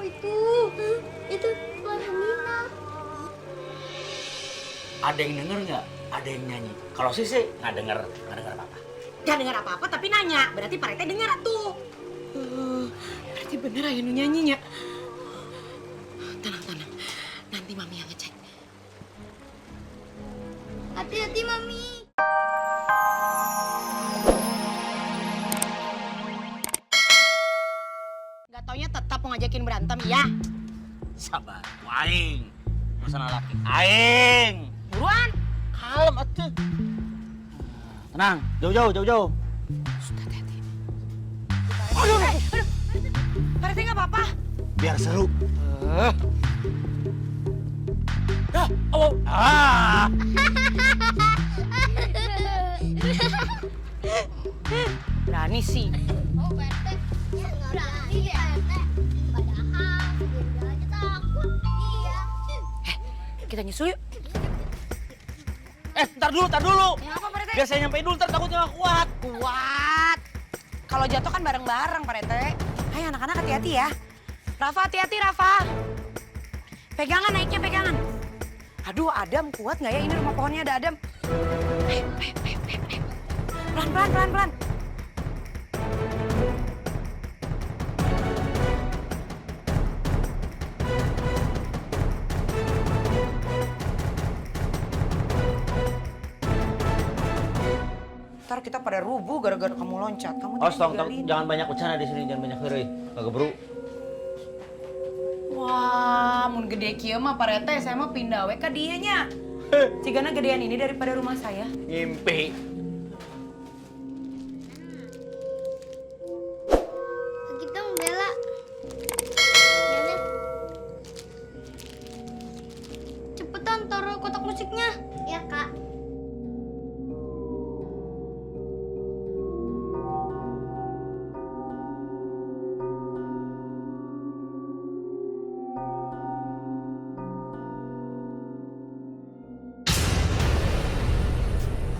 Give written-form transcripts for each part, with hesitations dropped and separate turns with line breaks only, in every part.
Apa itu? Itu suara Nina.
Ada yang denger nggak? Ada yang nyanyi. Kalau Sisi nggak denger apa-apa.
Gak denger apa-apa tapi nanya. Berarti Pak Rete denger tuh. Berarti bener Ayu nyanyinya. Tenang. Nanti Mami yang ngecek.
Hati-hati, Mami.
Gak taunya tetap mau ngajakin berantem, ya?
Sabar, aing. Masalah laki. Aing.
Buruan.
Kalem atuh. Tenang, jauh.
Sudah, hati-hati. Aduh. Pak Rete gak apa-apa.
Biar seru. Ah.
Berani sih.
Oh, Pak RT. Berani ya, RT. Padahal dia aja takut. Iya.
Kita nyusul yuk.
Ntar dulu.
Ya apa Pak Rete?
Biar saya nyampein dulu, ntar takutnya nggak kuat.
Kuat. Kalau jatuh kan bareng-bareng Pak Rete. Hai anak-anak hati-hati ya. Rafa hati-hati Rafa. Pegangan naiknya pegangan. Aduh Adam kuat nggak ya ini rumah pohonnya ada Adam. Ayo. Pelan. Ntar kita pada rubuh gara-gara kamu loncat. Kamu
Jangan banyak bercanda di sini, jangan banyak heureuy. Kagak bro.
Wah, mun gede kieu mah Pak Rete, saya mah pindah we ka dieu nya. Cigana gedean ini daripada rumah saya.
Ngimpi.
Kita Bella. Nenek. Cepetan taruh kotak musiknya. Ya, Kak.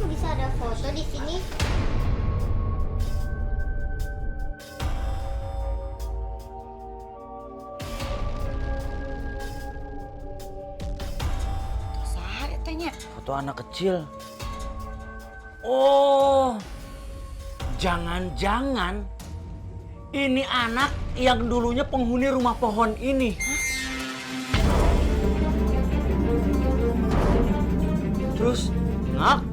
Kok bisa ada foto di sini?
Saha eta nya?
Foto anak kecil. Oh, jangan-jangan ini anak yang dulunya penghuni rumah pohon ini. Terus ngak,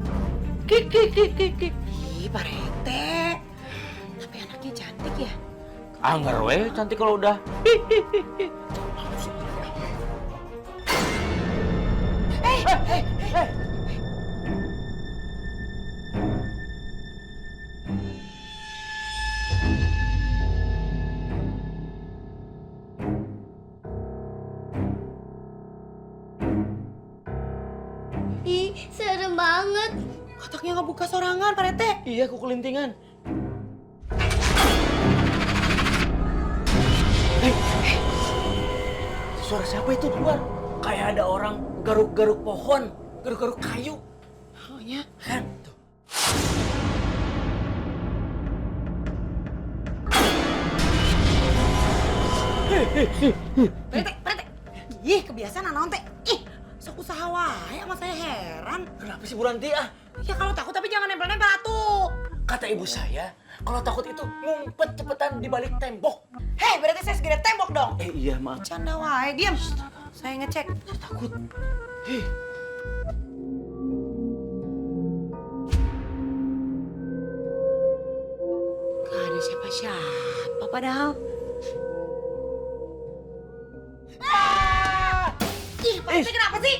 kik.
Ih, Pak Rete. Tapi anaknya cantik ya.
Anggar we cantik kalau udah.
Ih, serem banget.
Kotaknya nggak buka sorangan, Pak Rete.
Iya, aku kelintingan. Suara siapa itu di luar? Kayak ada orang garuk-garuk pohon, garuk-garuk kayu.
Oh ya.
Kan? Tuh.
Pak Rete. Ih, kebiasaan anak teh. Ih, sok usaha wae sama saya heran.
Kenapa sih Bu Ranti ah?
Ya kalau takut tapi jangan nempel-nempel atuh.
Kata ibu saya, kalau takut itu ngumpet cepetan di balik tembok.
Hei, berarti saya segede tembok dong.
Iya maaf.
Canda wae, diam. Saya ngecek.
Saya takut. Hei.
Gak ada siapa-siapa padahal. Ih, Pak Rete kenapa sih?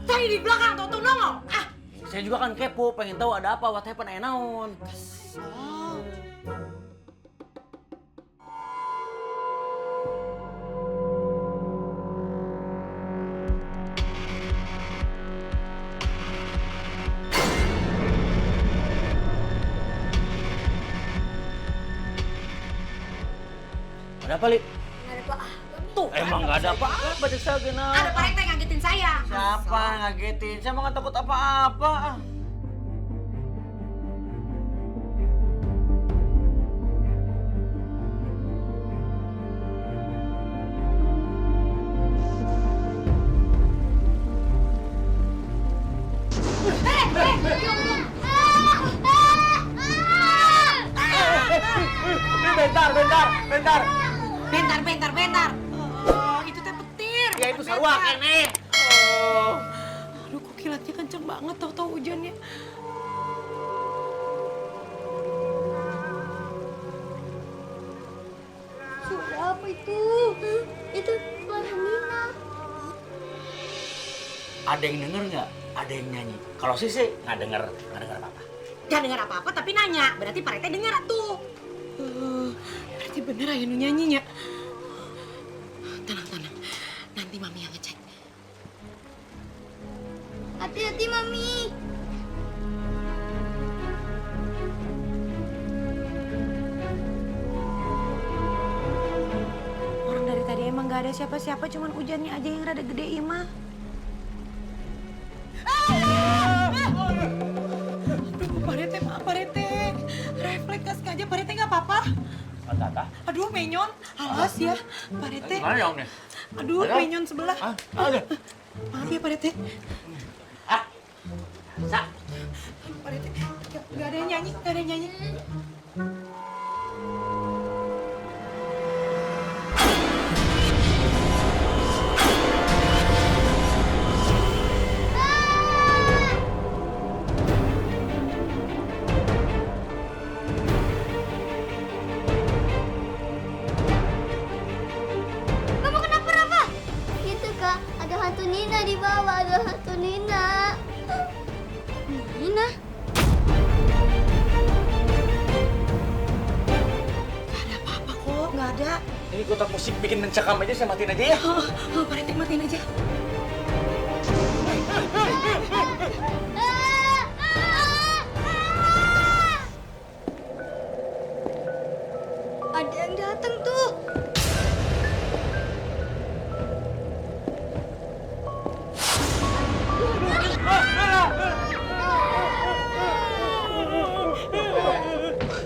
Saya di belakang tuh nongol. Ah.
Saya juga kan kepo, pengen tahu ada apa, what happened, naon.
Oh.
Ada apa, Li?
Nggak ada apa-apa.
Tuh,
Emang nggak ada apa-apa, cek saya kenapa?
ada Pak Rete ngagetin saya.
Siapa ngagetin? Saya mah nggak takut apa-apa. bentar.
Bentar. Itu teh petir.
Ya itu sarua kene. Oh.
Aduh, kok kilatnya kenceng banget tahu-tahu hujannya.
Suara apa itu? Itu suara Nina.
Ada yang denger nggak? Ada yang nyanyi. Kalau sih nggak denger apa-apa.
Gak dengar apa-apa tapi nanya. Berarti Pak Rete dengar tuh. Berarti bener Ayah nu nyanyinya. Tenang. Nanti Mami yang ngecek.
Hati-hati, Mami.
Orang dari tadi emang gak ada siapa-siapa, cuman hujannya aja yang rada gede Ima. Aduh, Pak Rete, maaf Pak Rete. Refleks gak sengaja, Pak Rete gak apa-apa?
Tata.
Aduh, menyon. Alas ya, Pak Rete.
Gimana ya, Om nih?
Aduh,
Ayo.
menyon sebelah.
Ada.
Maaf ya, Pak Rete.
Sa.
Pak Rete, gak ada yang nyanyi.
Kamu kenapa, Rafa? Itu, Kak. Ada hantu Nina di bawah. Ada hantu Nina. Nina?
Gak ada apa-apa kok, gak ada.
Ini kotak musik bikin mencekam aja, saya matiin aja ya.
Pak Rete matiin aja.
Ada yang datang tuh.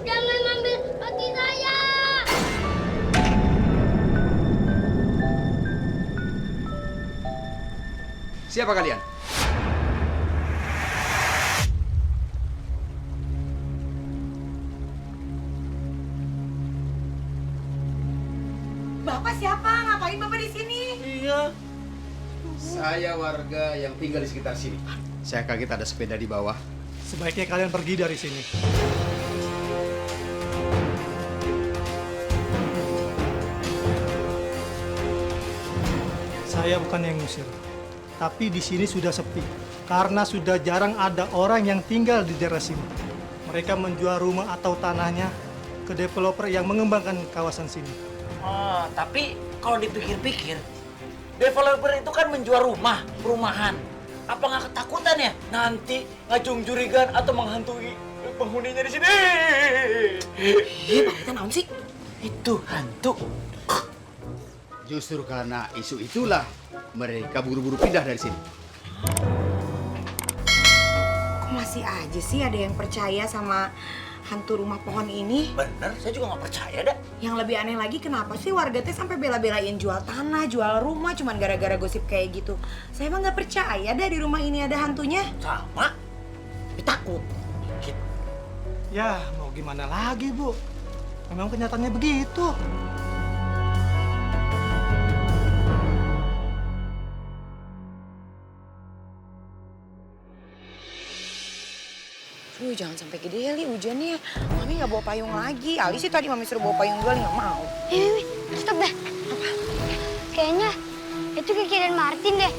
Jangan ngambil roti saya.
Siapa kalian?
Bapak siapa? Ngapain Bapak di sini?
Iya.
Saya warga yang tinggal di sekitar sini. Saya kaget ada sepeda di bawah.
Sebaiknya kalian pergi dari sini. Saya bukan yang ngusir, tapi di sini sudah sepi karena sudah jarang ada orang yang tinggal di daerah sini. Mereka menjual rumah atau tanahnya ke developer yang mengembangkan kawasan sini.
Tapi kalau dipikir-pikir, developer itu kan menjual perumahan. Apa nggak ketakutan ya nanti ngacung jurigan atau menghantui penghuninya di sini?
Iya, Pak Rete naon sih?
Itu hantu.
Justru karena isu itulah mereka buru-buru pindah dari sini.
Kok masih aja sih ada yang percaya sama hantu rumah pohon ini?
Bener, saya juga nggak percaya dah.
Yang lebih aneh lagi kenapa sih warga teh sampai bela-belain jual tanah, jual rumah cuman gara-gara gosip kayak gitu. Saya emang nggak percaya dah di rumah ini ada hantunya.
Sama. Tapi takut. Gitu.
Ya, mau gimana lagi, Bu? Memang kenyataannya begitu.
Duh, jangan sampai gede ya, Li, hujannya. Mami nggak bawa payung lagi. Ali sih tadi Mami suruh bawa payung dua, Li nggak mau.
Stop deh. Apa? Kayaknya itu Kiki dan Martin deh.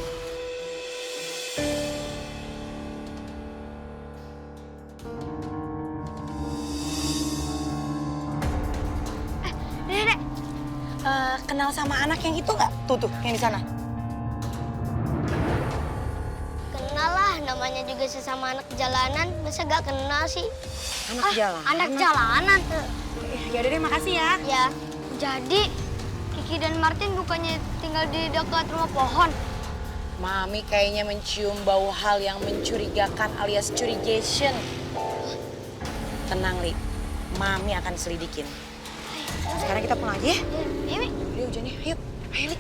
Dek.
Kenal sama anak yang itu nggak? Tuh, yang di sana.
Kenal lah, namanya juga sesama anak jalanan. Masa gak kenal sih?
Anak jalanan?
Anak jalanan.
Ya udah deh, makasih ya.
Ya, jadi Kiki dan Martin bukannya tinggal di dekat rumah pohon.
Mami kayaknya mencium bau hal yang mencurigakan alias curigation. Tenang, Li. Mami akan selidikin. Sekarang kita pulang aja ya.
Ini.
Udah hujannya, ayo. Ayo, Li.